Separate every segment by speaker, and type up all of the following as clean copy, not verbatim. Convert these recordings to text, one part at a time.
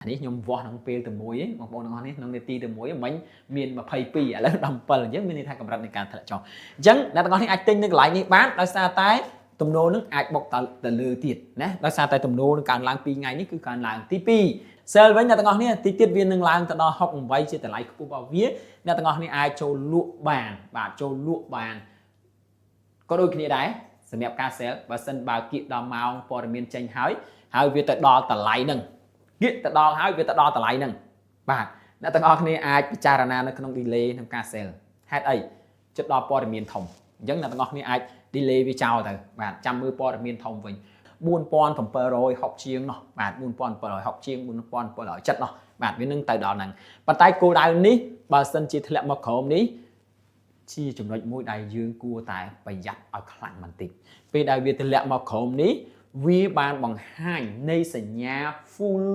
Speaker 1: នេះខ្ញុំវាស់ក្នុងពេលតែមួយឯងបងប្អូនទាំងអស់នេះក្នុងនាទីតែមួយមិញមាន22ឥឡូវ17អញ្ចឹងមានន័យថាកម្រិតនៃការធ្លាក់ចុះអញ្ចឹងអ្នកទាំងអស់នេះអាចទិញនៅកន្លែងនេះបានដោយសារតែទំនោរនឹងអាចបុកទៅលើទៀតណាដោយសារតែទំនោរនឹងកើនឡើង2ថ្ងៃនេះគឺកើនឡើងទី2 sell វិញអ្នកទាំងអស់នេះទីទៀតវានឹងឡើងទៅដល់68ជាតម្លៃខ្ពស់របស់វាអ្នកទាំងអស់នេះអាចចូលលក់បានបាទចូលលក់បានក៏ដូចគ្នាដែរសម្រាប់ការ sell បើសិនបើគៀកដល់ម៉ោងព័ត៌មានចេញហើយហើយវាទៅដល់តម្លៃហ្នឹងគៀកទៅដល់ហើយវាទៅដល់តម្លៃហ្នឹងបាទអ្នកទាំងអស់គ្នាអាចពិចារណានៅក្នុង delay ក្នុងការ sell ហេតុអីចិត្តដល់ព័ត៌មានធំអញ្ចឹងអ្នកទាំងអស់គ្នាអាច delay វាចោលទៅបាទចាំមើលព័ត៌មានធំវិញ4760ជាងនោះបាទ4760ជាង4770នោះបាទវានឹងទៅដល់ហ្នឹងប៉ុន្តែគោលដៅនេះបើសិនជាធ្លាក់មកក្រោមនេះជាចំណុចមួយដែលយើងគួរតែប្រយ័ត្នឲ្យខ្លាំងបន្តិចពេលដែលវាធ្លាក់មកក្រោមនេះវាបានបង្ហាញនៃសញ្ញា full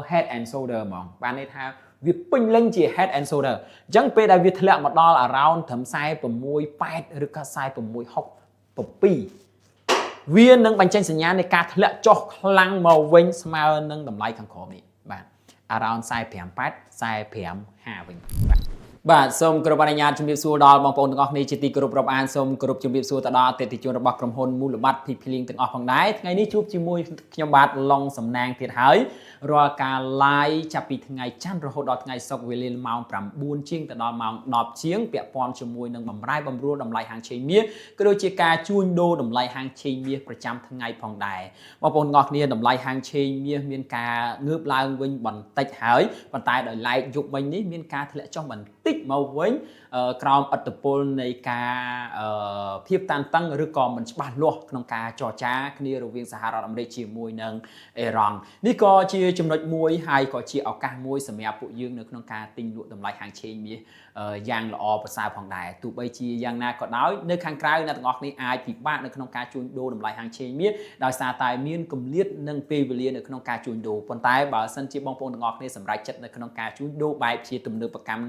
Speaker 1: head and shoulder ហ្មងបានន័យថាវាពេញលេញជា head and shoulder អញ្ចឹងពេលដែលវាធ្លាក់មកដល់ around ត្រឹម46 8ឬក៏46 6 7វានឹងបញ្ចេញសញ្ញានៃការធ្លាក់ចុះខ្លាំងមកវិញស្មើនឹងតម្លៃខាងក្រោមនេះបាទ around 45 8 45 5វិញបាទបាទសូមគោរពអនុញ្ញាតជំរាបសួរដល់បងប្អូនទាំងអស់គ្នាជាទីគោរពរាប់អានសូមគោរពជំរាបសួរទៅដល់អតិថិជនរបស់ក្រុមហ៊ុនមូលបត្រភីភ្លៀងទាំងអស់ផងដែរថ្ងៃនេះជួបជាមួយខ្ញុំបាទឡុងសំណាងទៀតហើយរាល់ការ live ចាប់ពីថ្ងៃច័ន្ទរហូតដល់ថ្ងៃសុក្រវេលាម៉ោង9ជាងទៅដល់ម៉ោង10ជាងពាក់ព័ន្ធជាមួយនឹងបំរែបំរួលតម្លៃហាងឆេងមាសក៏ដូចជាការជួញដូរតម្លៃហាងឆេងមាសប្រចាំថ្ងៃផងដែរបងប្អូនទាំងអស់គ្នាតម្លៃហាងឆេងមាសមានការងើបឡើងវិញបន្តិចហើយប៉ុន្តែដោយឡែកយប់មិញនេះមានការធ្លាក់ចុះបន្តិចមកវិញក្រោមឥទ្ធិពលនៃការភាពតានតឹងឬក៏មិនច្បាស់លាស់ក្នុងការចរចាគ្នារវាងសហរដ្ឋអាមេរិកជាមួយនឹងអេរ៉ង់នេះក៏ជាចំណុចមួយហើយក៏ជាឱកាសមួយសម្រាប់ពួកយើងនៅក្នុងការទិញលក់តម្លៃហាងឆេងមាសយ៉ាងល្អប្រសើរផងដែរទោះបីជាយ៉ាងណាក៏ដោយនៅខាងក្រៅអ្នកទាំងអស់គ្នាអាចពិបាកនៅក្នុងការជួញដូរតម្លៃហាងឆេងមាសដោយសារតែមានគម្លាតនិងពេលវេលានៅក្នុងការជួញដូរប៉ុន្តែបើសិនជាបងប្អូនទាំងអស់គ្នាសម្រេចចិត្តនៅក្នុងការជួញដូរបែបជាទំនើបកម្ម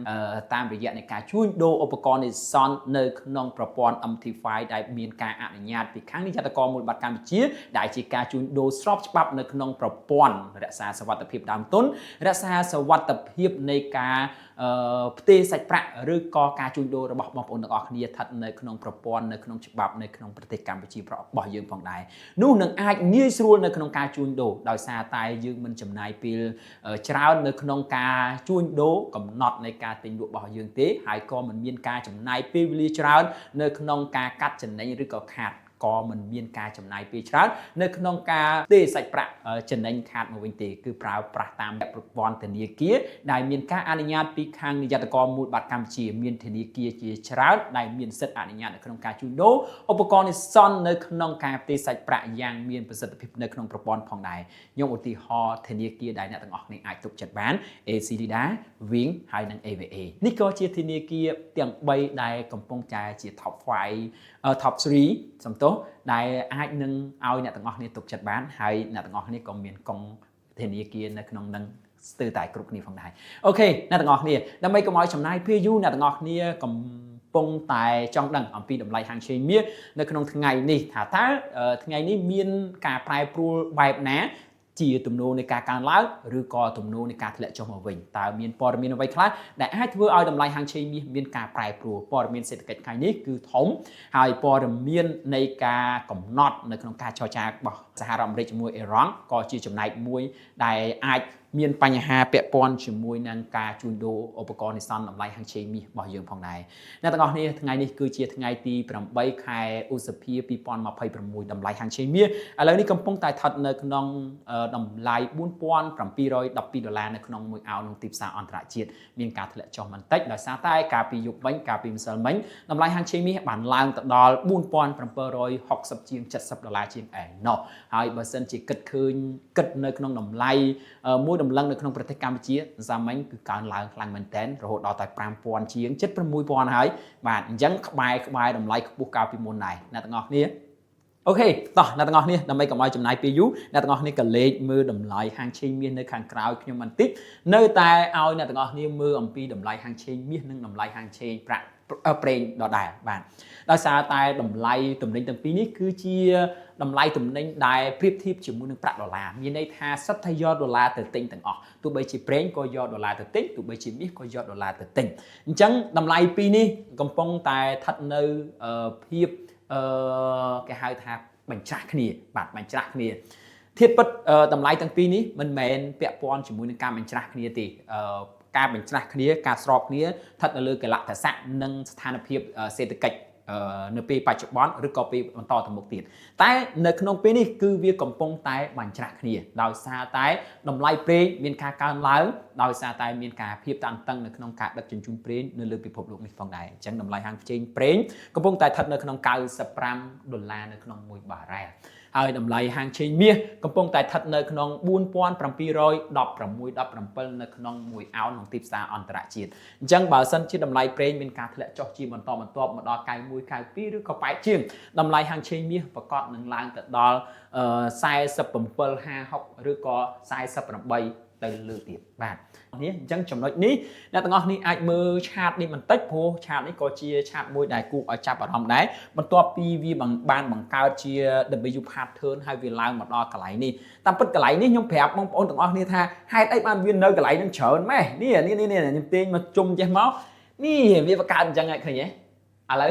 Speaker 1: តាមរយៈនៃការជួញដូរឧបករណ៍នេសន្ននៅក្នុងប្រព័ន្ធ MT5 ដែលមានការអនុញ្ញាតពីខាងនិយត្តករមូលបត្រកម្ពុជាដែលជាការជួញដូរស្របច្បាប់នៅក្នុងប្រព័ន្ធរក្សាសុវត្ថិភាពដើមទុនរក្សាសុវត្ថិភាពនៃការផ្ទេរសាច់ប្រាក់ឬក៏ការជួញដូររបស់បងប្អូនទាំងអស់គ្នាស្ថិតនៅក្នុងប្រព័ន្ធនៅក្នុងច្បាប់នៅក្នុងប្រទេសកម្ពុជារបស់យើងផងដែរនោះនឹងអាចងាយស្រួលនៅក្នុងការជួញដូរដោយសារតែយើងមិនចំណាយពេលច្រើននៅក្នុងការជួញដូរកំណត់នៃការទិញលក់របស់យើងទេហើយក៏មិនមានការចំណាយពេលវេលាច្រើននៅក្នុងការកាត់ចំណេញឬក៏ខាតក៏មិនមានការចំណាយពេលច្រើននៅក្នុងការទេសាច់ប្រាក់ចំណេញខាតមកវិញទេគឺប្រើប្រាស់តាមប្រព័ន្ធធនាគារដែលមានការអនុញ្ញាតពីខាងនិយត្តករមូលបត្រកម្ពុជាមានធនាគារជាច្រើនដែលមានសិទ្ធិអនុញ្ញាតនៅក្នុងការជួញដូរឧបករណ៍និសន្ននៅក្នុងការផ្ទេរសាច់ប្រាក់យ៉ាងមានប្រសិទ្ធភាពនៅក្នុងប្រព័ន្ធផងដែរខ្ញុំឧទាហរណ៍ធនាគារដែលអ្នកទាំងអស់គ្នាអាចទុកចិត្តបាន ACLEDA Wing ហើយនិង ABA នេះក៏ជាធនាគារទាំង3ដែលកំពុងតែជា top 5 top 3សំទោសដែលអាចនឹងឲ្យអ្នកទាំងអស់គ្នាទុកចិត្តបានហើយអ្នកទាំងអស់គ្នាក៏មានកុងធនាគារនៅក្នុងនឹងស្ទើរតែគ្រប់គ្នាផងដែរ OK អ្នកទាំងអស់គ្នាដើម្បីកុំឲ្យចំណាយពេលយូរអ្នកទាំងអស់គ្នាកំពុងតែចង់ដឹងអំពីតម្លៃហាងឆេងមាសនៅក្នុងថ្ងៃនេះថាតើថ្ងៃនេះមានការប្រែប្រួលបែបណាជាទំនោរនៃការកើនឡើងឬក៏ទំនោរនៃការធ្លាក់ចុះមកវិញតើមានព័ត៌មានអ្វីខ្លះដែលអាចធ្វើឲ្យតម្លៃហាងឆេងមាសមានការប្រែប្រួលព័ត៌មានសេដ្ឋកិច្ចថ្ងៃនេះគឺធំហើយព័ត៌មាននៃការកំណត់នៅក្នុងការចរចារបស់សហរដ្ឋអាមេរិកជាមួយអ៊ីរ៉ង់ក៏ជាចំណែកមួយដែលអាចមានបញ្ហាពាក់ព័ន្ធជាមួយនឹងការជួញដូរឧបករណ៍និសន្នតម្លៃហាងឆេងមាសរបស់យើងផងដែរអ្នកទាំងអស់គ្នាថ្ងៃនេះគឺជាថ្ងៃទី8ខែឧសភា2026តម្លៃហាងឆេងមាសឥឡូវនេះកំពុងតែស្ថិតនៅក្នុងតម្លៃ4712ដុល្លារនៅក្នុងមួយអោនក្នុងទីផ្សារអន្តរជាតិមានការធ្លាក់ចុះបន្តិចដោយសារតែកាលពីយប់វិញកាលពីម្សិលមិញតម្លៃហាងឆេងមាសបានឡើងទៅដល់4760ជាង70ដុល្លារជាងឯណោះហើយបើសិនជាគិតឃើញគិតនៅក្នុងតម្លៃមួយតម្លឹងនៅក្នុងប្រទេសកម្ពុជាសាមញ្ញគឺកើនឡើងខ្លាំងមែនទែនរហូតដល់តែ5000ជាងជិត6000ហើយបាទអញ្ចឹងក្បែរក្បែរតម្លៃខ្ពស់កាលពីមុនដែរអ្នកទាំងអស់គ្នាOK តោះអ្នកទាំងអស់គ្នាដើម្បីកុំឲ្យចំណាយពេលយូរអ្នកទាំងអស់គ្នាក៏លេខមើលតម្លៃហាងឆេងមាសនៅខាងក្រោយខ្ញុំបន្តិចនៅតែឲ្យអ្នកទាំងអស់គ្នាមើលអំពីតម្លៃហាងឆេងមាសនិងតម្លៃហាងឆេងប្រាក់ ប្រេងដដែលបាទដោយសារតែតម្លៃទំនិញទាំងពីរនេះគឺជាតម្លៃទំនិញដែលប្រៀបធៀបជាមួយនឹងប្រាក់ដុល្លារមានន័យថាសុទ្ធតែយកដុល្លារទៅទិញទាំងអស់ទោះបីជាប្រេងក៏យកដុល្លារទៅទិញទោះបីជាមាសក៏យកដុល្លារទៅទិញអញ្ចឹងតម្លៃពីរនេះកំពុងតែស្ថិតនៅភាពគេហៅថាបញ្ច្រាស់គ្នាបាទបញ្ច្រាស់គ្នាធាតុពិតតម្លៃទាំងពីរនេះមិនមែនពាក់ព័ន្ធជាមួយនឹងការបញ្ច្រាស់គ្នាទេការបញ្ច្រាស់គ្នាការស្របគ្នាស្ថិតនៅលើកលៈទេសៈនិងស្ថានភាពសេដ្ឋកិច្ចនៅពេលបច្ចុប្បន្នឬក៏ពេលបន្តទៅមុខទៀតតែនៅក្នុងពេលនេះគឺវាកំពុងតែបញ្ច្រាស់គ្នាដោយសារតែតម្លៃប្រេងមានការកើនឡើងដោយសារតែមានការភាពតានតឹងនៅក្នុងការដឹកជញ្ជូនប្រេងនៅលើពិភពលោកនេះផងដែរអញ្ចឹងតម្លៃហាងខ្ចីប្រេងកំពុងតែស្ថិតនៅក្នុង95ដុល្លារនៅក្នុង1បារ៉ែលហើយតម្លៃហាងឆេងមាសកំពុងតែស្ថិតនៅក្នុង4716 17នៅក្នុង1អោនក្នុងទីផ្សារអន្តរជាតិអញ្ចឹងបើសិនជាតម្លៃប្រេងមានការធ្លាក់ចុះជាបន្តបន្ទាប់មកដល់91 92ឬក៏8ជាងតម្លៃហាងឆេងមាសប្រកាសនឹងឡើងទៅដល់47 56ឬក៏48ទៅលើទៀតបាទនេះអញ្ចឹងចំណុចនេះអ្នកទាំងអស់នេះអាចមើល chart នេះបន្តិចព្រោះ chart នេះក៏ជា chart មួយដែលគួរឲ្យចាប់អារម្មណ៍ដែរបន្ទាប់ពីវាបានបង្កើតជា W pattern ហើយវាឡើងមកដល់កន្លែងនេះតាមពិតកន្លែងនេះខ្ញុំប្រាប់បងប្អូនទាំងអស់គ្នាថាហេតុអីបានវានៅកន្លែងហ្នឹងច្រើនម៉េះនេះនេះនេះខ្ញុំទាញមកជុំចេះមកនេះវាបង្កើតអញ្ចឹងហើយឃើញទេឥឡូវ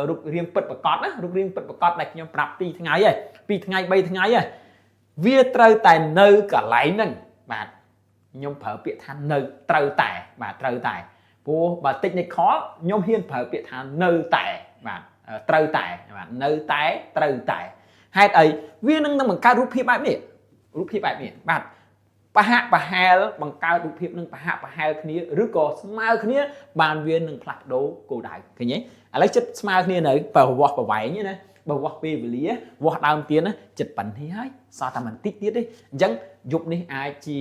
Speaker 1: រូបរាងពិតប្រកបណារូបរាងពិតប្រកបដែលខ្ញុំប្រាប់2ថ្ងៃហើយ2ថ្ងៃ3ថ្ងៃហើយវាត្រូវតែនៅកន្លែងហ្នឹងបាទខ្ញុំប្រើពាក្យថានៅត្រូវតែបាទត្រូវតែព្រោះបើ technical ខ្ញុំហ៊ានប្រើពាក្យថានៅតែបាទត្រូវតែបាទនៅតែត្រូវតែហេតុអីវានឹងនឹងបង្កើតរូបភាពបែបនេះរូបភាពបែបនេះបាទប្រហាក់ប្រហែលបង្កើតរូបភាពនឹងប្រហាក់ប្រហែលគ្នាឬក៏ស្មើគ្នាបានវានឹងផ្លាស់ប្ដូរគោលដៅឃើញទេឥឡូវចិត្តស្មើគ្នានៅបើវាស់ប្រវែងណាបើវាស់ពេលវេលាវាស់ដើមទៀនណាចិត្តប៉ុណ្នេះហើយសល់តែបន្តិចទៀតទេអញ្ចឹងយប់នេះអាចជា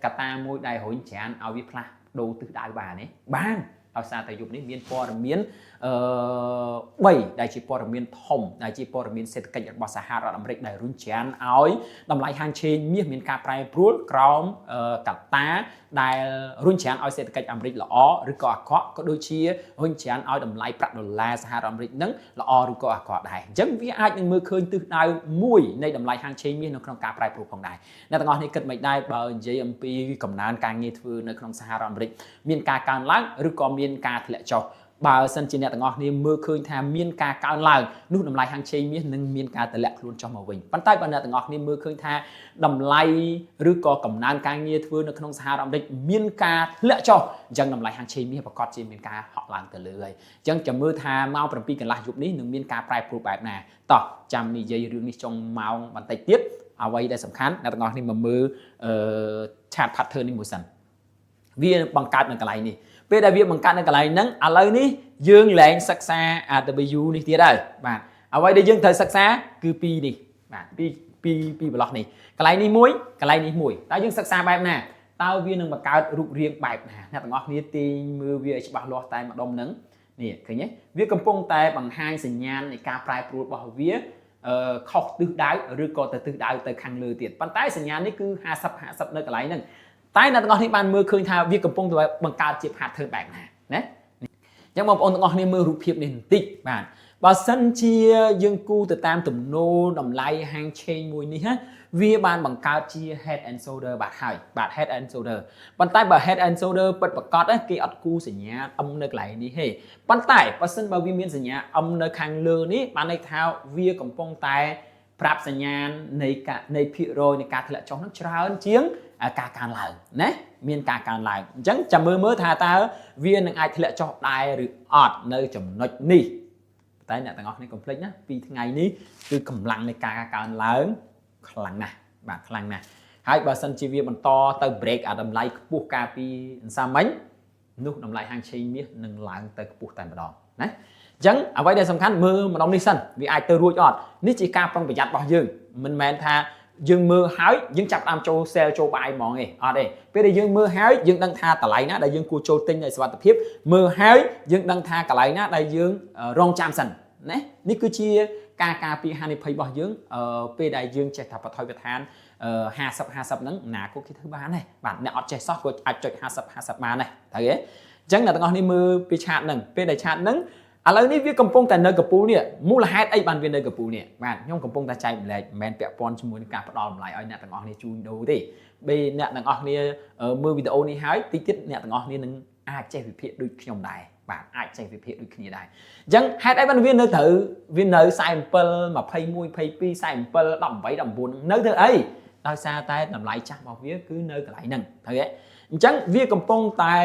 Speaker 1: កត្តាមួយដែលរុញច្រានឲ្យវាផ្លាស់ប្ដូរទិសដៅបានទេបានដោយសារតែយប់នេះមានព័ត៌មាន3ដែលជាព័ត៌មានធំដែលជាព័ត៌មានសេដ្ឋកិច្ចរបស់សហរដ្ឋអាមេរិកដែលរុញច្រានឲ្យតម្លៃហាងឆេងមាសមានការប្រែប្រួលក្រោមកត្តាដែលរុញច្រានឲ្យសេដ្ឋកិច្ចអាមេរិកល្អឬក៏អាក្រក់ក៏ដូចជារុញច្រានឲ្យតម្លៃប្រាក់ដុល្លារសហរដ្ឋអាមេរិកនឹងល្អឬក៏អាក្រក់ដែរអញ្ចឹងវាអាចនឹងមើលឃើញទិសដៅមួយនៃតម្លៃហាងឆេងមាសនៅក្នុងការប្រែប្រួលផងដែរអ្នកទាំងអស់នេះគិតមិនដែរបើនិយាយអំពីកំណើនការងារធ្វើនៅក្នុងសហរដ្ឋអាមេរិកមានការកើនឡើងឬក៏មានការធ្លាក់ចុះបើសិនជាអ្នកទាំងអស់គ្នាមើលឃើញថាមានការកើនឡើងនោះតម្លៃហាងឆេងមាសនឹងមានការធ្លាក់ខ្លួនចុះមកវិញប៉ុន្តែបើអ្នកទាំងអស់គ្នាមើលឃើញថាតម្លៃឬក៏កំណើនការងារធ្វើនៅក្នុងសហរដ្ឋអាមេរិកមានការធ្លាក់ចុះអញ្ចឹងតម្លៃហាងឆេងមាសប្រកាសជាមានការហក់ឡើងទៅលើហើយអញ្ចឹងចាំមើលថាម៉ោង7កន្លះយប់នេះនឹងមានការប្រែប្រួលបែបណាតោះចាំនិយាយរឿងនេះចុងម៉ោងបន្តិចទៀតអ្វីដែលសំខាន់អ្នកទាំងអស់គ្នាមកមើលអឺ chart pattern នេះមួយសិនវាបង្កើតនៅកន្លែងនេះពេលដែលវាបង្កើតនៅកន្លែងហ្នឹងឥឡូវនេះយើងលែងសិក្សា AW នេះទៀតហើយបាទអ្វីដែលយើងត្រូវសិក្សាគឺពីរនេះបាទពីរពីរពីរប្លោះនេះកន្លែងនេះមួយកន្លែងនេះមួយតើយើងសិក្សាបែបណាតើវានឹងបង្កើតរូបរាងបែបណាអ្នកទាំងអស់គ្នាទាញមើលវាឲ្យច្បាស់លាស់តែម្ដុំហ្នឹងនេះឃើញទេវាកំពុងតែបង្ហាញសញ្ញាណនៃការប្រែប្រួលរបស់វាអឺខុសទិសដៅឬក៏ទៅទិសដៅទៅខាងលើទៀតប៉ុន្តែសញ្ញានេះគឺ50 50នៅកន្លែងហ្នឹងតែអ្នកទាំងអស់នេះបានមើលឃើញថាវាកំពុងតែបង្កើតជា pattern បែបណាណាអញ្ចឹងបងប្អូនទាំងអស់គ្នាមើលរូបភាពនេះបន្តិចបាទបើសិនជាយើងគូទៅតាមទំនោរតម្លៃហាងឆេងមួយនេះណាវាបានបង្កើតជា head and shoulder បាទហើយបាទ head and shoulder ប៉ុន្តែបើ head and shoulder ពិតប្រាកដគេអត់គូសញ្ញា M នៅកន្លែងនេះទេប៉ុន្តែបើសិនបើវាមានសញ្ញា M នៅខាងលើនេះបានន័យថាវាកំពុងតែប្រាប់សញ្ញាណនៃការនៃភាគរយនៃការធ្លាក់ចុះនឹងច្រើនជាងការកើនឡើងណាមានការកើនឡើងអញ្ចឹងចាំមើលមើលថាតើវានឹងអាចធ្លាក់ចុះដែរឬអត់នៅចំណុចនេះតែអ្នកទាំងអស់គ្នាកុំភ្លេចណាពីថ្ងៃនេះគឺកម្លាំងនៃការកើនឡើងខ្លាំងណាស់បាទខ្លាំងណាស់ហើយបើសិនជាវាបន្តទៅ break អាតម្លៃខ្ពស់កាលពីអន្សាមិញនោះតម្លៃហាងឆេងមាសនឹងឡើងទៅខ្ពស់តែម្ដងណាអញ្ចឹងអ្វីដែលសំខាន់មើលម្ដងនេះសិនវាអាចទៅរួចអត់នេះជាការប្រុងប្រយ័ត្នរបស់យើងមិនមែនថាយើងមើលហើយយើងចាប់ដើមចូល sell ចូល buy ហ្មងទេអត់ទេពេលដែលយើងមើលហើយយើងដឹងថាតម្លៃណាដែលយើងគួរចូលទិញឲ្យសុវត្ថិភាពមើលហើយយើងដឹងថាកន្លែងណាដែលយើងរងចាំសិនណានេះគឺជាការការពារហានិភ័យរបស់យើងពេលដែលយើងចេះថាបថុយបឋាន50 50ហ្នឹងណាក៏គេធ្វើបានដែរបាទអ្នកអត់ចេះសោះក៏អាចចុច50 50បានដែរត្រូវទេ អញ្ចឹងអ្នកទាំងអស់នេះមើលពី chart ហ្នឹងពេលដែល chart ហ្នឹងឥឡូវនេះវាកំពុងតែនៅកពូលនេះមូលហេតុអីបានវានៅកពូលនេះបាទខ្ញុំកំពុងតែចែកម្លែកមិនមែនពាក់ព័ន្ធជាមួយនឹងការផ្ដល់តម្លៃឲ្យអ្នកទាំងអស់គ្នាជួញដូរទេពេលអ្នកទាំងអស់គ្នាមើលវីដេអូនេះហើយតិចទៀតអ្នកទាំងអស់គ្នានឹងអាចចេះវិភាគដូចខ្ញុំដែរបាទអាចចេះវិភាគដូចគ្នាដែរអញ្ចឹងហេតុអីបានវានៅត្រូវវានៅ47 21 22 47 18 19នៅធ្វើអីដោយសារតែតម្លៃចាស់របស់វាគឺនៅកន្លែងហ្នឹងត្រូវទេអញ្ចឹងវាកំពុងតែ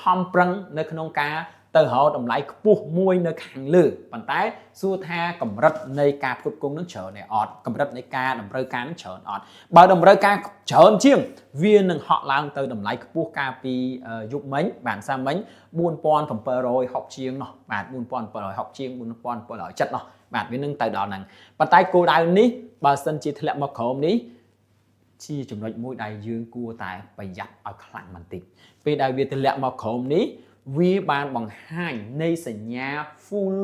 Speaker 1: ខំប្រឹងនៅក្នុងការទៅរកតម្លៃខ្ពស់មួយនៅខាងលើប៉ុន្តែសួរថាកម្រិតនៃការផ្គត់ផ្គង់នឹងច្រើនទេអត់កម្រិតនៃការតម្រូវការនឹងច្រើនអត់បើតម្រូវការច្រើនជាងវានឹងហក់ឡើងទៅតម្លៃខ្ពស់កាលពីយប់មិញបាទសាមិញ4760ជាងនោះបាទ4760ជាង4770នោះបាទវានឹងទៅដល់ហ្នឹងប៉ុន្តែគោលដៅនេះបើសិនជាធ្លាក់មកក្រោមនេះជាចំណុចមួយដែលយើងគួរតែប្រយ័ត្នឲ្យខ្លាំងបន្តិចពេលដែលវាធ្លាក់មកក្រោមនេះវាបានបង្ហាញនៃសញ្ញា full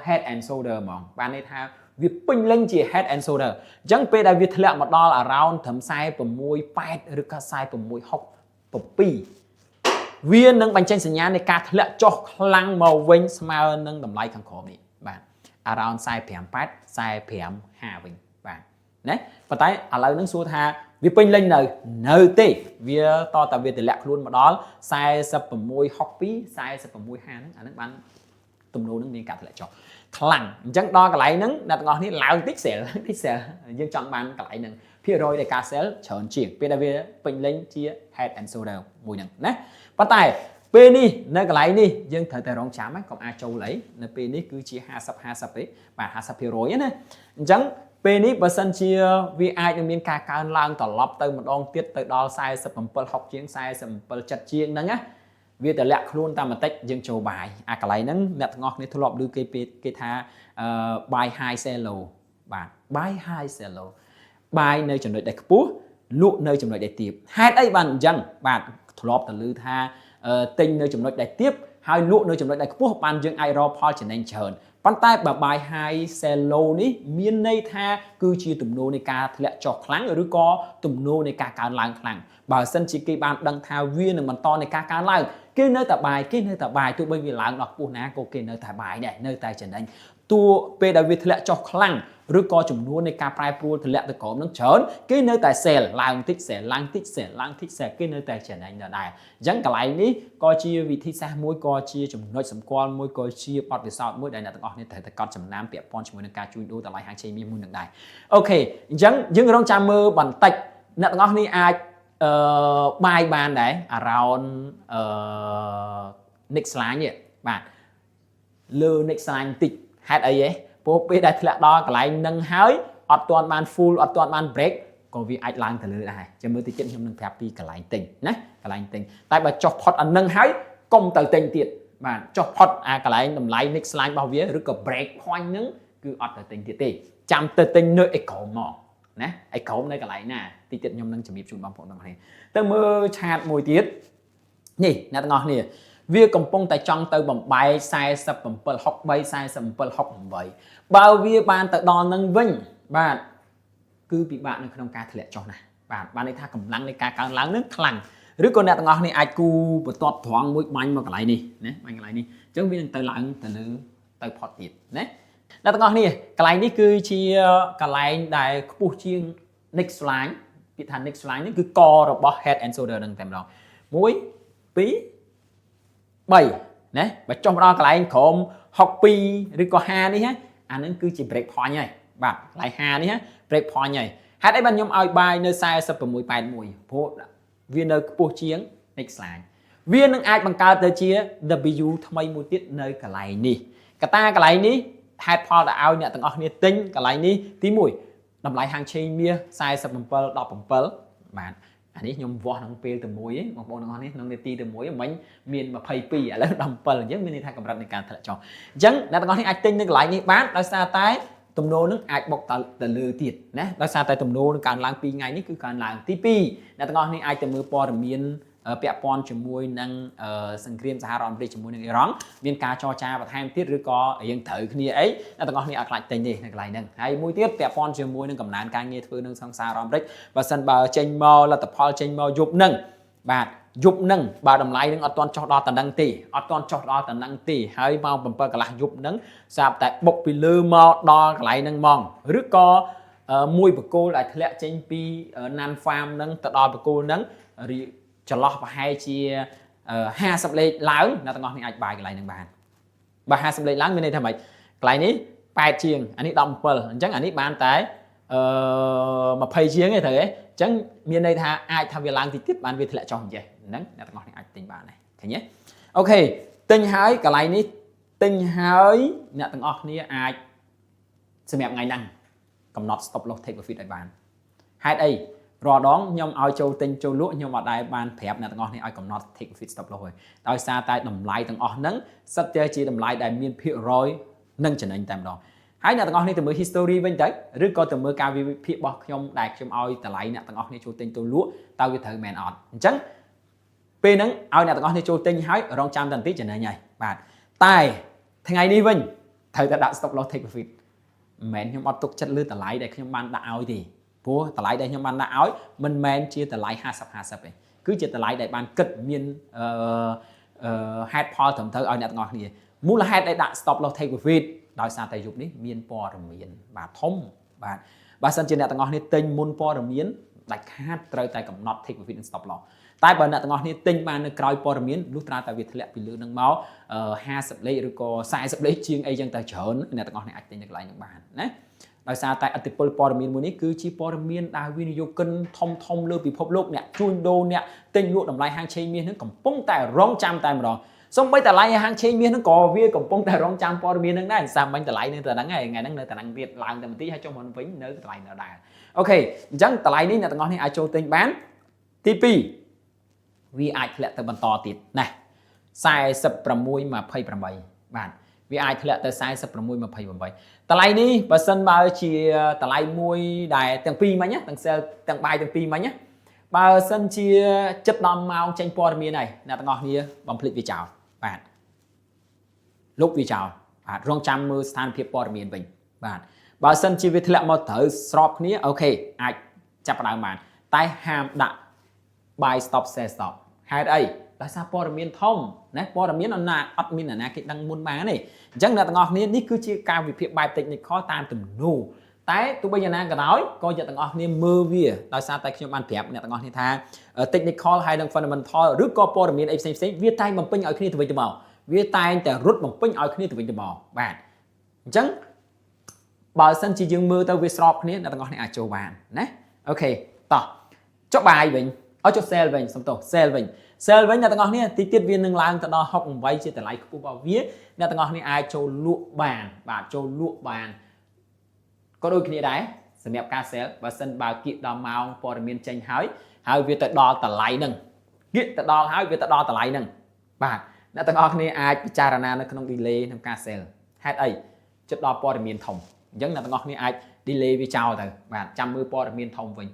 Speaker 1: head and shoulder ហ្មងបានន័យថាវាពេញលេញជា head and shoulder អញ្ចឹងពេលដែលវាធ្លាក់មកដល់ around ត្រឹម46 8ឬក៏46 6 7វានឹងបញ្ចេញសញ្ញានៃការធ្លាក់ចុះខ្លាំងមកវិញស្មើនឹងតម្លៃខាងក្រោមនេះបាទ around 45 8 45 5វិញបាទណាប៉ុន្តែឥឡូវហ្នឹងសួរថាវាពេញលេញនៅនៅទេវាតតែវាតម្លាក់ខ្លួនមកដល់46 62 46 50ហ្នឹងអាហ្នឹងបានទំនោរនឹងមានការធ្លាក់ចុះខ្លាំងអញ្ចឹងដល់កន្លែងហ្នឹងអ្នកទាំងអស់នេះឡើងតិច sell តិច sell យើងចង់បានកន្លែងហ្នឹងភាគរយនៃការ sell ច្រើនជាងពេលដែលវាពេញលេញជា head and shoulder មួយហ្នឹងណាប៉ុន្តែពេលនេះនៅកន្លែងនេះយើងត្រូវតែរងចាំកុំអាចចូលអីនៅពេលនេះគឺជា50 50ទេបាទ50%ណាអញ្ចឹងពេលនេះបើសិនជាវាអាចនឹងមានការកើនឡើងត្រឡប់ទៅម្ដងទៀតទៅដល់47 6ជាង47 7ជាងហ្នឹងណាវាតម្លាក់ខ្លួនតាមបន្តិចយើងចូល buy អាកន្លែងហ្នឹងអ្នកទាំងអស់គ្នាធ្លាប់ឮគេពេលគេថា buy high sell low បាទ buy high sell low buy នៅចំណុចដែលខ្ពស់លក់នៅចំណុចដែលទាបហេតុអីបានអញ្ចឹងបាទធ្លាប់តែឮថាទិញនៅចំណុចដែលទាបហើយលក់នៅចំណុចដែលខ្ពស់បានយើងអាចរកផលចំណេញច្រើនប៉ុន្តែបើ buy high sell low នេះមានន័យថាគឺជាទំនោរនៃការធ្លាក់ចុះខ្លាំងឬក៏ទំនោរនៃការកើនឡើងខ្លាំងបើសិនជាគេបានដឹងថាវានឹងបន្តនៃការកើនឡើងគេនៅតែ buy គេនៅតែ buy ទោះបីវាឡើងដល់ខ្ពស់ណាក៏គេនៅតែ buy ដែរនៅតែចំណេញតួពេលដែលវាធ្លាក់ចុះខ្លាំងឬក៏ចំនួននៃការប្រែប្រួលធ្លាក់ទៅក្រោមនឹងច្រើនគេនៅតែ sell ឡើងតិច sell ឡើងតិច sell ឡើងតិច sell គេនៅតែចំណេញដដែលអញ្ចឹងកន្លែងនេះក៏ជាវិធីសាស្ត្រមួយក៏ជាចំណុចសម្គាល់មួយក៏ជាបទពិសោធន៍មួយដែលអ្នកទាំងអស់គ្នាត្រូវតែកត់ចំណាំពាក់ព័ន្ធជាមួយនឹងការជួញដូរតម្លៃហាងឆេងមាសមួយនឹងដែរ OK អញ្ចឹងយើងរងចាំមើលបន្តិចអ្នកទាំងអស់គ្នាអាចbuy បានដែរ around next line នេះបាទលើ next line បន្តិចហេតុអីហ៎ព្រោះពេលដែលធ្លាក់ដល់កន្លែងនឹងហើយអត់ទាន់បាន full អត់ទាន់បាន break ក៏វាអាចឡើងទៅលើដែរចាំមើលតិចទៀតខ្ញុំនឹងប្រាប់ពីកន្លែងទិញណាកន្លែងទិញតែបើចុះផុតអានឹងហើយកុំទៅទិញទៀតបាទចុះផុតអាកន្លែងតម្លៃ next line របស់វាឬក៏ break point ហ្នឹងគឺអត់ទៅទិញទៀតទេចាំទៅទិញនៅអេក្រោមមកណាអេក្រោមនៅកន្លែងណាតិចទៀតខ្ញុំនឹងជំរាបជូនបងប្អូនទាំងគ្នាទៅមើល chart មួយទៀតនេះអ្នកទាំងអស់គ្នាវាកំពុងតែចង់ទៅបំបែក47 63 47 68បើវាបានទៅដល់នឹងវិញបាទគឺពិបាកនៅក្នុងការធ្លាក់ចុះណាស់បាទបានន័យថាកម្លាំងនៃការកើនឡើងនឹងខ្លាំងឬក៏អ្នកទាំងអស់គ្នាអាចគូបន្ទាត់ត្រង់មួយបាញ់មកកន្លែងនេះណាបាញ់កន្លែងនេះអញ្ចឹងវានឹងទៅឡើងទៅលើទៅផុតទៀតណាអ្នកទាំងអស់គ្នាកន្លែងនេះគឺជាកន្លែងដែលខ្ពស់ជាង next line ពាក្យថា next line នេះគឺករបស់ head and shoulder នឹងតែម្ដង1 2 3ណាបើចុះមកដល់កន្លែងក្រោម62ឬក៏5នេះណាអានឹងគឺជា break point ហើយបាទកន្លែង5នេះណា break point ហើយហេតុអីបានខ្ញុំឲ្យ buy នៅ46.81ព្រោះវានៅខ្ពស់ជាង next line វានឹងអាចបង្កើតទៅជា W ថ្មីមួយទៀតនៅកន្លែងនេះកត្តាកន្លែងនេះហេតុផលដែលឲ្យអ្នកទាំងអស់គ្នាទិញកន្លែងនេះទី1តម្លៃហាងឆេងមាស47.17បាទអានេះខ្ញុំវាស់ក្នុងពេលតែមួយឯងបងប្អូនទាំងអស់នេះក្នុងនាទីតែមួយមិញមាន22ឥឡូវ17អញ្ចឹងមានន័យថាកម្រិតនៃការធ្លាក់ចុះអញ្ចឹងអ្នកទាំងអស់នេះអាចទិញនៅកន្លែងនេះបានដោយសារតែទំនោរនឹងអាចបុកទៅទៅលើទៀតណាដោយសារតែទំនោរនឹងកើនឡើង2ថ្ងៃនេះគឺកើនឡើងទី2អ្នកទាំងអស់នេះអាចទៅមើលព័ត៌មានពាក់ព័ន្ធជាមួយនឹងសង្គ្រាមសហរដ្ឋអាមេរិកជាមួយនឹងអ៊ីរ៉ង់មានការចរចាបន្ថែមទៀតឬក៏យើងត្រូវគ្នាអីអ្នកទាំងអស់គ្នាអត់ខ្លាចទិញទេនៅកន្លែងហ្នឹងហើយមួយទៀតពាក់ព័ន្ធជាមួយនឹងកំណើនការងារធ្វើនឹងសង្សារអាមេរិកបើសិនបើចេញមកលទ្ធផលចេញមកយប់ហ្នឹងបាទ យប់នឹងបើតម្លៃនឹងអត់ទាន់ចុះដល់តំណឹងទេអត់ទាន់ចុះដល់តំណឹងទេហើយម៉ោង7កន្លះយប់នឹងស្រាប់តែបុកពីលើមកដល់កន្លែងហ្នឹងហ្មងឬក៏មួយបកគោលដែលធ្លាក់ចេញពី non farm ហ្នឹងទៅដល់បកគោលហ្នឹងចន្លោះប្រហែលជា50លេខឡើងអ្នកទាំងអស់នេះអាច buy កន្លែងហ្នឹងបានបើ50លេខឡើងមានន័យថាម៉េចកន្លែងនេះ8ជាងអានេះ17អញ្ចឹងអានេះបានតែអឺ20ជាងទេត្រូវទេអញ្ចឹងមានន័យថាអាចថាវាឡើងតិចទៀតបានវាធ្លាក់ចុះអញ្ចេះហ្នឹងអ្នកទាំងអស់នេះអាចទិញបានដែរឃើញទេOK ទិញហើយកន្លែងនេះទិញហើយអ្នកទាំងអស់គ្នាអាចសម្រាប់ថ្ងៃហ្នឹងកំណត់ stop loss take profit ឲ្យបានហេតុអីរាល់ដងខ្ញុំឲ្យចូលទិញចូលលក់ខ្ញុំអត់ដែលបានប្រាប់អ្នកទាំងអស់នេះឲ្យកំណត់ take profit stop loss ទេដោយសារតែតម្លៃទាំងអស់ហ្នឹងសិតតែជាតម្លៃដែលមានភាគរយនិងចំណេញតែម្ដងហើយអ្នកទាំងអស់នេះទៅមើល history វិញទៅឬក៏ទៅមើលការវិភាគរបស់ខ្ញុំដែលខ្ញុំឲ្យតម្លៃអ្នកទាំងអស់នេះចូលទិញចូលលក់តើវាត្រូវមែនអត់អញ្ចឹងពេលហ្នឹងឲ្យអ្នកទាំងអស់នេះចូលទិញហើយរងចាំតែបន្តិចចំណេញហើយបាទតែថ្ងៃនេះវិញត្រូវតែដាក់ stop loss take profit មិនមែនខ្ញុំអត់ទុកចិត្តលើតម្លៃដែលខ្ញុំបានដាក់ឲ្យទេព្រោះតម្លៃដែលខ្ញុំបានដាក់ឲ្យមិនមែនជាតម្លៃ50 50ទេគឺជាតម្លៃដែលបានគិតមានអឺហេតុផលត្រឹមត្រូវឲ្យអ្នកទាំងអស់គ្នាមូលហេតុដែលដាក់ stop loss take profit ដោយសារតែយប់នេះមានព័ត៌មានបាទធំបាទបើសិនជាអ្នកទាំងអស់គ្នាទិញមុនព័ត៌មានដាច់ខាតត្រូវតែកំណត់ take profit និង stop loss តែបើអ្នកទាំងអស់គ្នាទិញបាននៅក្រោយព័ត៌មានលុះត្រាតែវាធ្លាក់ពីលើនឹងមក50លេខឬក៏40លេខជាងអីចឹងទៅច្រើនអ្នកទាំងអស់គ្នាអាចទិញនៅកន្លែងហ្នឹងបានណាដោយសារតែឥទ្ធិពលព័ត៌មានមួយនេះគឺជាព័ត៌មានដែលវិនិយោគិនធំធំលើពិភពលោកអ្នកជួញដូរអ្នកទិញលក់តម្លៃហាងឆេងមាសនឹងកំពុងតែរងចាំតែម្ដងសូម្បីតម្លៃហាងឆេងមាសហ្នឹងក៏វាកំពុងតែរងចាំព័ត៌មានហ្នឹងដែរសាមិញតម្លៃនៅតែហ្នឹងហើយថ្ងៃហ្នឹងនៅតែហ្នឹងទៀតឡើងតែបន្តិចហើយចុះមកវិញនៅតម្លៃនៅដែរ OK អញ្ចឹងតម្លៃនេះអ្នកទាំងអស់នេះអាចចូលទិញបានទី2វាអាចធ្លាក់ទៅបន្តទៀតណា46.28បាទវាអាចធ្លាក់ទៅ46.28តម្លៃនេះបើសិនបើជាតម្លៃមួយដែលទាំងពីរមិញទាំង sell ទាំង buy ទាំងពីរមិញណាបើសិនជាចិត្តដល់ម៉ោងចេញព័ត៌មានហើយអ្នកទាំងអស់គ្នាបំភ្លេចវាចោលបាទលុបវាចោលបាទរងចាំមើលស្ថានភាពព័ត៌មានវិញបាទបើសិនជាវាធ្លាក់មកត្រូវស្របគ្នាOK អាចចាប់ផ្ដើមបានតែហាមដាក់ buy stop sell stop ហេតុអីដោយសារព័ត៌មានធំណាព័ត៌មានអត់ណាអត់មានអ្នកណាគេដឹងមុនបានទេអញ្ចឹងអ្នកទាំងអស់គ្នានេះគឺជាការវិភាគបែប technical តាមទំនោរតែទោះបីយ៉ាងណាក៏ដោយក៏អ្នកទាំងអស់គ្នាមើលវាដោយសារតែខ្ញុំបានប្រាប់អ្នកទាំងអស់គ្នាថា technical ហើយនិង fundamental ឬក៏ព័ត៌មានអីផ្សេងផ្សេងវាតែងបំពេញឲ្យគ្នាទៅវិញទៅមកវាតែងតែរត់បំពេញឲ្យគ្នាទៅវិញទៅមកបាទអញ្ចឹងបើសិនជាយើងមើលទៅវាស្របគ្នាអ្នកទាំងអស់គ្នាអាចចូលបានណាOK តោះចុះ buy វិញអត់ចុះ sell វិញសំទោស sell វិញ sell វិញអ្នកទាំងអស់គ្នាតិចទៀតវានឹងឡើងទៅដល់68ជាតម្លៃខ្ពស់របស់វាអ្នកទាំងអស់គ្នាអាចចូលលក់បានបាទចូលលក់បានក៏ដូចគ្នាដែរសម្រាប់ការ sell បើសិនបើគៀកដល់ម៉ោងព័ត៌មានចេញហើយហើយវាទៅដល់តម្លៃហ្នឹងគៀកទៅដល់ហើយវាទៅដល់តម្លៃហ្នឹងបាទអ្នកទាំងអស់គ្នាអាចពិចារណានៅក្នុង delay ក្នុងការ sell ហេតុអីចិត្តដល់ព័ត៌មានធំអញ្ចឹងអ្នកទាំងអស់គ្នាអាច delay វាចោលទៅបាទចាំមើលព័ត៌មានធំវិញ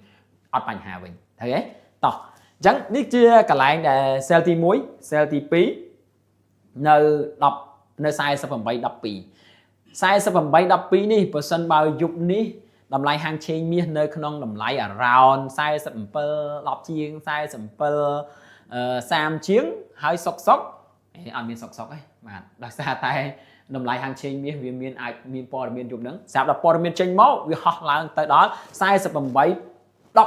Speaker 1: អត់បញ្ហាវិញត្រូវទេតោះអញ្ចឹងនេះជាកន្លែងដែល sell ទី1 sell ទី2នៅ10នៅ48 12 48 12នេះបើសិនបើយប់នេះតម្លៃហាងឆេងមាសនៅក្នុងតម្លៃ around 47 10ជាង47 30ជាងហើយសុកសុកអត់មានសុកសុកទេបាទដោយសារតែតម្លៃហាងឆេងមាសវាមានអាចមានព័ត៌មានយប់ហ្នឹងស្រាប់ដល់ព័ត៌មានចេញមកវាហោះឡើងទៅដល់48 12 48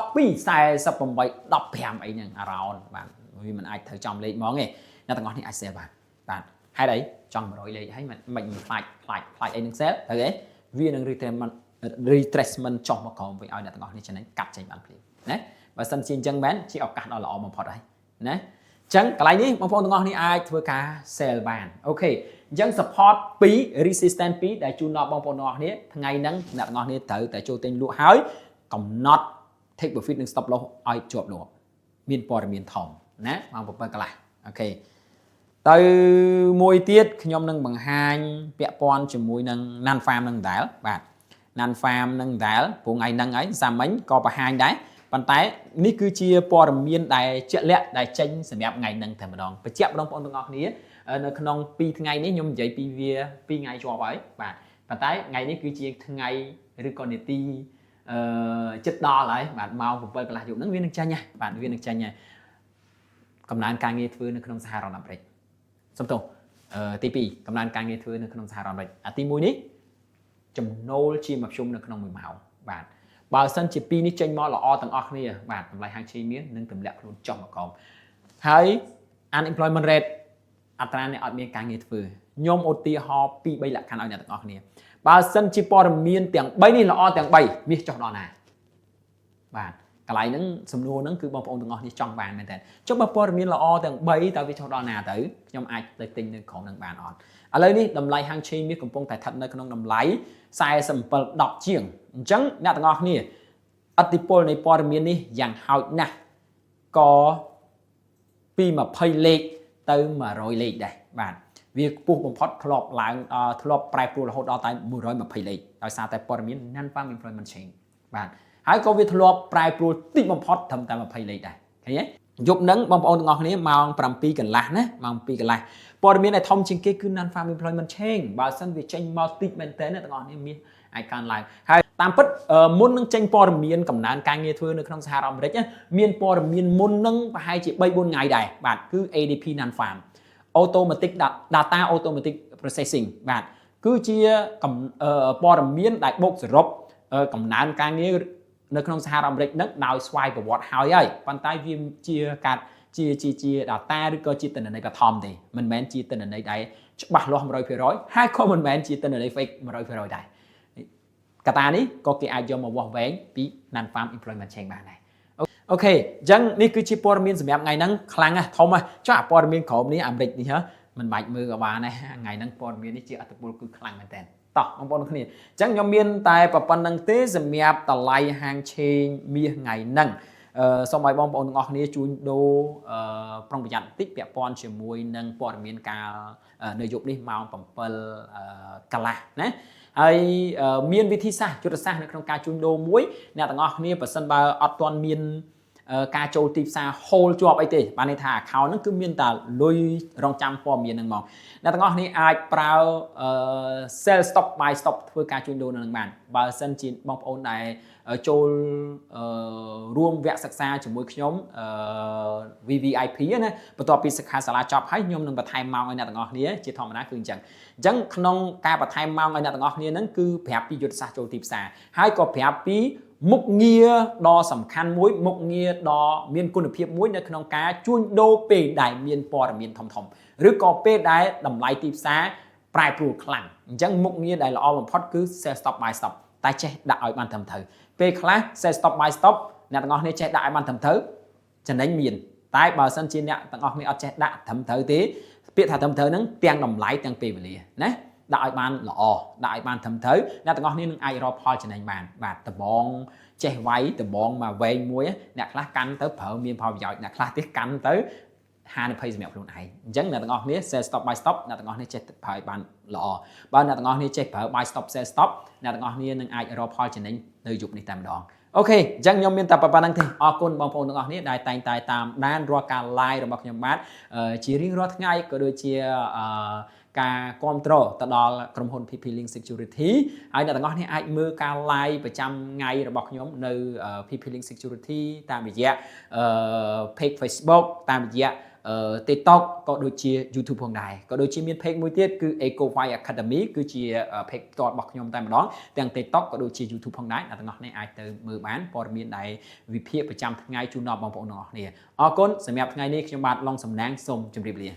Speaker 1: 15អីហ្នឹង around បាទវាមិនអាចត្រូវចំលេខហ្មងទេអ្នកទាំងអស់នេះអាច sell បានបាទហេតុអីចង់100លេខហើយមិនមិនខ្លាចខ្លាចខ្លាចអីនឹង sell ត្រូវទេវានឹង retracement retracement ចុះមកក្រោមវិញឲ្យអ្នកទាំងអស់នេះចំណេញកាត់ចេញបានភ្លាមណាបើសិនជាអញ្ចឹងមែនជាឱកាសដ៏ល្អបំផុតហើយណាអញ្ចឹងកន្លែងនេះបងប្អូនទាំងអស់នេះអាចធ្វើការ sell បាន OK អញ្ចឹង support 2 resistance 2ដែលជូនដល់បងប្អូនទាំងអស់គ្នាថ្ងៃហ្នឹងអ្នកទាំងអស់គ្នាត្រូវតែចូលទិញលក់ហើយកំណត់ take profit និង stop loss ឲ្យជាប់លាប់មានព័ត៌មានធំណាម៉ោង7កន្លះOK ទៅមួយទៀតខ្ញុំនឹងបង្ហាញពាក់ព័ន្ធជាមួយនឹង Non Farm នឹងដែរបាទ Non Farm នឹងដែរព្រោះថ្ងៃហ្នឹងហើយសាមិញក៏បង្ហាញដែរប៉ុន្តែនេះគឺជាព័ត៌មានដែលជាក់លាក់ដែលចេញសម្រាប់ថ្ងៃហ្នឹងតែម្ដងបញ្ជាក់បងប្អូនទាំងអស់គ្នានៅក្នុង2ថ្ងៃនេះខ្ញុំនិយាយពីវា2ថ្ងៃជាប់ហើយបាទប៉ុន្តែថ្ងៃនេះគឺជាថ្ងៃឬក៏នាទីអឺចិត្តដល់ហើយបាទម៉ោង7កន្លះយប់ហ្នឹងវានឹងចេញហើយបាទវានឹងចេញហើយ កំណើនការងារធ្វើនៅក្នុងសហរដ្ឋអាមេរិកសំទោសទី2កំណើនការងារធ្វើនៅក្នុងសហរដ្ឋអាមេរិកអាទី1នេះចំណូលជាមធ្យមនៅក្នុង1ម៉ោងបាទបើសិនជាពីរនេះចេញមកល្អទាំងអស់គ្នាបាទតម្លៃហាងឆេងមាសនឹងទម្លាក់ខ្លួនចុះមកក្រោមហើយ unemployment rate អត្រាអ្នកអត់មានការងារធ្វើខ្ញុំឧទាហរណ៍2 3លក្ខខណ្ឌឲ្យអ្នកទាំងអស់គ្នាបើសិនជាព័ត៌មានទាំង3នេះល្អទាំង3មាសចុះដល់ណាបាទកន្លែងហ្នឹងសំណួរហ្នឹងគឺបងប្អូនទាំងអស់គ្នាចង់បានមែនតើចុះបើព័ត៌មានល្អទាំង3តើវាចុះដល់ណាទៅខ្ញុំអាចទៅទិញនៅក្រុមហ្នឹងបានអត់ឥឡូវនេះតម្លៃហាងឆេងមាសកំពុងតែស្ថិតនៅក្នុងតម្លៃ47 10ជាងអញ្ចឹងអ្នកទាំងអស់គ្នាឥទ្ធិពលនៃព័ត៌មាននេះយ៉ាងហោចណាស់ក៏ពី20លេខទៅ100លេខដែរបាទវាខ្ពស់បំផុតធ្លាប់ឡើងធ្លាប់ប្រែប្រួលរហូតដល់តែ120លេខដោយសារតែព័ត៌មាន non farm employment change បាទហើយក៏វាធ្លាប់ប្រែប្រួលតិចបំផុតត្រឹមតែ20លេខដែរឃើញទេយប់ហ្នឹងបងប្អូនទាំងអស់គ្នាម៉ោង7កន្លះណាម៉ោង7កន្លះព័ត៌មានដែលធំជាងគេគឺ non farm employment change បើសិនវាចេញមកតិចមែនតើអ្នកទាំងអស់គ្នាមានអាចកើនឡើងហើយតាមពិតមុននឹងចេញព័ត៌មានកំណើនការងារធ្វើនៅក្នុងសហរដ្ឋអាមេរិកមានព័ត៌មានមុននឹងប្រហែលជា3 4ថ្ងៃដែរបាទគឺ ADP non farm automatic data automatic processing បាទគឺជាព័ត៌មានដែលបូកសរុបកំណើនការងារនៅក្នុងសហរដ្ឋអាមេរិកនឹងដោយស្វ័យប្រវត្តិហើយហើយប៉ុន្តែវាជាការជាជាជា data ឬក៏ជាទិន្នន័យបឋមទេមិនមែនជាទិន្នន័យដែលច្បាស់លាស់100%ហើយក៏មិនមែនជាទិន្នន័យ fake 100%ដែរកត្តានេះក៏គេអាចយកមកវាស់វែងពី non farm employment change បានដែរ OK អញ្ចឹងនេះគឺជាព័ត៌មានសម្រាប់ថ្ងៃហ្នឹងខ្លាំងណាស់ធំណាស់ចុះអាព័ត៌មានក្រោមនេះអាមេរិកនេះហ៎មិនបាច់មើលក៏បានដែរថ្ងៃហ្នឹងព័ត៌មាននេះជាអត្តពលគឺខ្លាំងមែនតើតោះបងប្អូនគ្នាអញ្ចឹងខ្ញុំមានតែប៉ុណ្្នឹងទេសម្រាប់តម្លៃហាងឆេងមាសថ្ងៃហ្នឹងអឺសូមឲ្យបងប្អូនទាំងអស់គ្នាជួញដូរអឺប្រុងប្រយ័ត្នបន្តិចពាក់ព័ន្ធជាមួយនឹងព័ត៌មានកាលនៅយប់នេះម៉ោង7កន្លះណាហើយមានវិធីសាស្ត្រយុទ្ធសាស្ត្រនៅក្នុងការជួញដូរមួយអ្នកទាំងអស់គ្នាប្រសិនបើអត់ទាន់មានការចូលទីផ្សារ hold ជាប់អីទេបានន័យថា account ហ្នឹងគឺមានតែលុយរងចាំព័ត៌មានហ្នឹងមកអ្នកទាំងអស់គ្នាអាចប្រើ sell stop buy stop ធ្វើការជួញដូរនៅនឹងបានបើសិនជាបងប្អូនដែលចូលរួមវគ្គសិក្សាជាមួយខ្ញុំ VVIP ណាបន្ទាប់ពីសិក្ខាសាលាចប់ហើយខ្ញុំនឹងបន្ថែមម៉ោងឲ្យអ្នកទាំងអស់គ្នាជាធម្មតាគឺអញ្ចឹងអញ្ចឹងក្នុងការបន្ថែមម៉ោងឲ្យអ្នកទាំងអស់គ្នាហ្នឹងគឺប្រាប់ពីយុទ្ធសាស្ត្រចូលទីផ្សារហើយក៏ប្រាប់ពីមុខងារដ៏សំខាន់មួយមុខងារដ៏មានគុណភាពមួយនៅក្នុងការជួញដូរពេលដែលមានព័ត៌មានធំធំឬក៏ពេលដែលតម្លៃទីផ្សារប្រែប្រួលខ្លាំងអញ្ចឹងមុខងារដែលល្អបំផុតគឺ sell stop buy stop តែចេះដាក់ឲ្យបានត្រឹមត្រូវពេលខ្លះ sell stop buy stop អ្នកទាំងអស់គ្នាចេះដាក់ឲ្យបានត្រឹមត្រូវចំណេញមានតែបើសិនជាអ្នកទាំងអស់គ្នាអត់ចេះដាក់ត្រឹមត្រូវទេពាក្យថាត្រឹមត្រូវហ្នឹងទាំងតម្លៃទាំងពេលវេលាណាដាក់ឲ្យបានល្អដាក់ឲ្យបានត្រឹមត្រូវអ្នកទាំងអស់គ្នានឹងអាចរកផលចំណេញបានបាទដបងចេះវាយដបងមកវែងមួយអ្នកខ្លះកាន់ទៅប្រើមានផលប្រយោជន៍អ្នកខ្លះទៀតកាន់ទៅហានិភ័យសម្រាប់ខ្លួនឯងអញ្ចឹងអ្នកទាំងអស់គ្នា sell stop buy stop អ្នកទាំងអស់គ្នាចេះប្រើឲ្យបានល្អបើអ្នកទាំងអស់គ្នាចេះប្រើ buy stop sell stop អ្នកទាំងអស់គ្នានឹងអាចរកផលចំណេញនៅយប់នេះតែម្ដង OK អញ្ចឹងខ្ញុំមានតែប៉ុណ្្នឹងទេអរគុណបងប្អូនទាំងអស់គ្នាដែលតែងតែតាមដានរាល់ការ live របស់ខ្ញុំបាទជារៀងរាល់ថ្ងៃក៏ដូចជាការគ្រប់គ្រងទៅដល់ក្រុមហ៊ុន PP Link Security ហើយអ្នកទាំងអស់គ្នាអាចមើលការ live ប្រចាំថ្ងៃរបស់ខ្ញុំនៅ PP Link Security តាមរយៈ page Facebook តាមរយៈ TikTok ក៏ដូចជា YouTube ផងដែរក៏ដូចជាមាន page មួយទៀតគឺ Eco Fi Academy គឺជា page ផ្ទាល់របស់ខ្ញុំតែម្ដងទាំង TikTok ក៏ដូចជា YouTube ផងដែរអ្នកទាំងអស់គ្នាអាចទៅមើលបានព័ត៌មានដែលវិភាគប្រចាំថ្ងៃជូនដល់បងប្អូនទាំងអស់គ្នាអរគុណសម្រាប់ថ្ងៃនេះខ្ញុំបាទឡុងសំណាងសូមជម្រាបលា។